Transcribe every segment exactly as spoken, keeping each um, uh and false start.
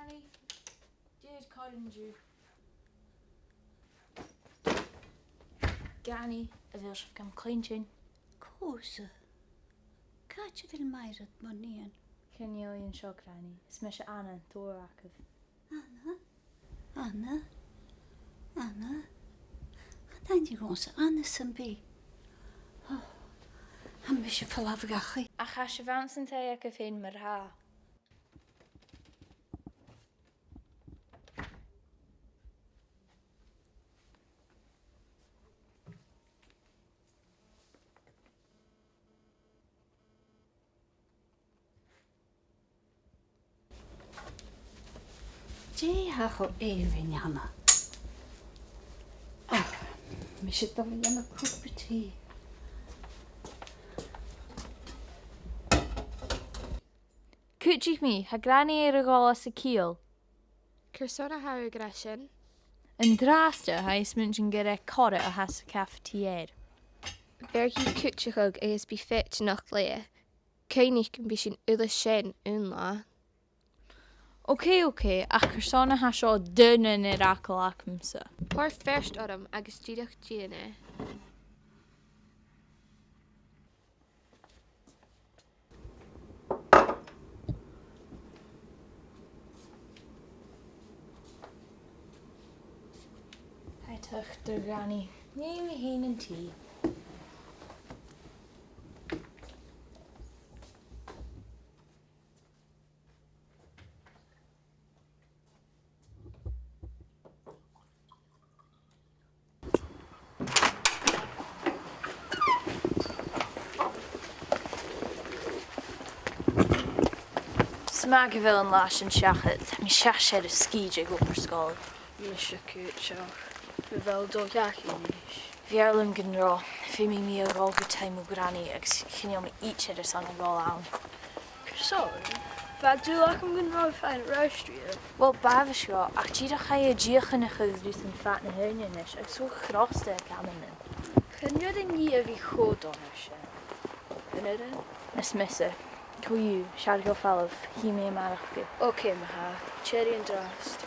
Granny, dè tha còrdadh riut? Granny, a bheil sibh gam chluinntinn? Cò thusa? Càit a bheil Mairead mo nighean? Chan eil i an seo, Granny. Is mise Anna, an t-athair agaibh. Anna? Anna? Anna? Chan eil dòigh dhòmhsa Anna sam bith. Ò, tha mise a' falbh dhachaigh. Ach tha sibh anns an taigh agaibh fhèin mar-thà. Dè tha cho èibhinn ann? Ah, mise a' dol a dhèanamh cupa tì. Cuidich mi, tha Granny air a dhol às a ciall. Carson a tha thu ag ràdh sin? An-dràsta, tha i a' smaointinn gur e corra a tha sa chafetière. Bheir i cuideachadh agus bidh i foighidneach leatha. Cuimhnich gum bi sinn uile sean aon latha. Ok, ok, ach carson a tha seo duine nur fhacal agamsa? Thoir feart orm agus dìreach dèan e. Tha i a' tuiteam, a Ghranaidh. Nì mi fhìn an tì. Is math gu bheil an là sin seachad. Tha mi a' seasamh air an sgìre ag obair-sgoile. Mise cuideachd. A bheil thu a' dol dhachaigh a-nis? B' fheàrr leam gun robh. Feumaidh mi a dhol gu taigh mo ghranaidh agus chan eil mi idir airson a dhol ann. Carson? Bha dùil agam gun robh thu a' faighinn rèis rithe. Uill, b' àbhaist dhomh, ach dìreach chaidh a dìochuimhneachadh rudan fad na h-ùine a-nis agus tha mi crosta aig amannan. Chan urrainn dhi a bhith cho dona sin. An urrainn? Is mise. Co-dhiù, 's fheàrr dhomh falbh, chì mi a-màireach thu. Ok, ma-thà. Tìoraidh an-dràsta.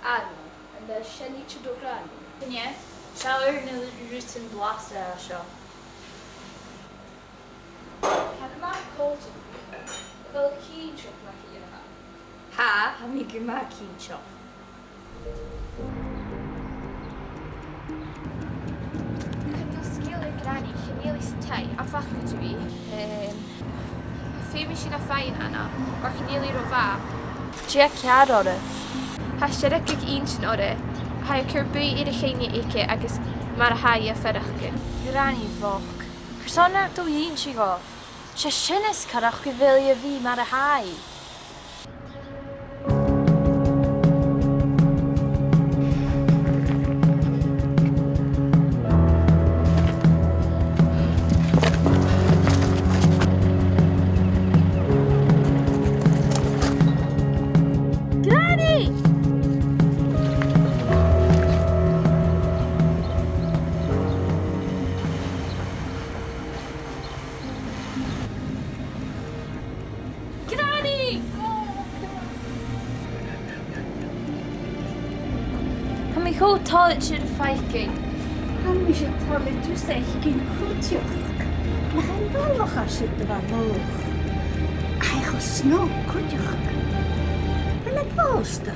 Anna, am b' e sin iad do ghranaidh? Chan e, 's e aon de na rudan blasta a tha seo. Tha e gu math coltach rium. A bheil thu cinnteach nach e a tha? Tha, tha mi gu math cinnteach. Chan eil sgeul air Granny, chan eil i san taigh, am faca tu i? Em, feumaidh sinn a dhol a dh'fhaighinn, Anna, oir chan eil i ro mhath. Dè tha ceàrr oirre? Tha Seonaidh ag innse oirre. Tha i a' cur buaidh air a' choinneamh aice agus mar a tha i a' faireachdainn. Granny bhochd. Carson nach do dh'innis thu dha? 'S e sin as coireach gu bheil i a' bhith mar a tha i. Granny! Granny! Tha mi cho toilichte do dh'fhaicinn. Tha mise toilichte do dh'fhaicinn cuideachd. Nach e bhalach a tha siud a bha mòr. Tha e cho snog cuideachd. A bheil e pòsta?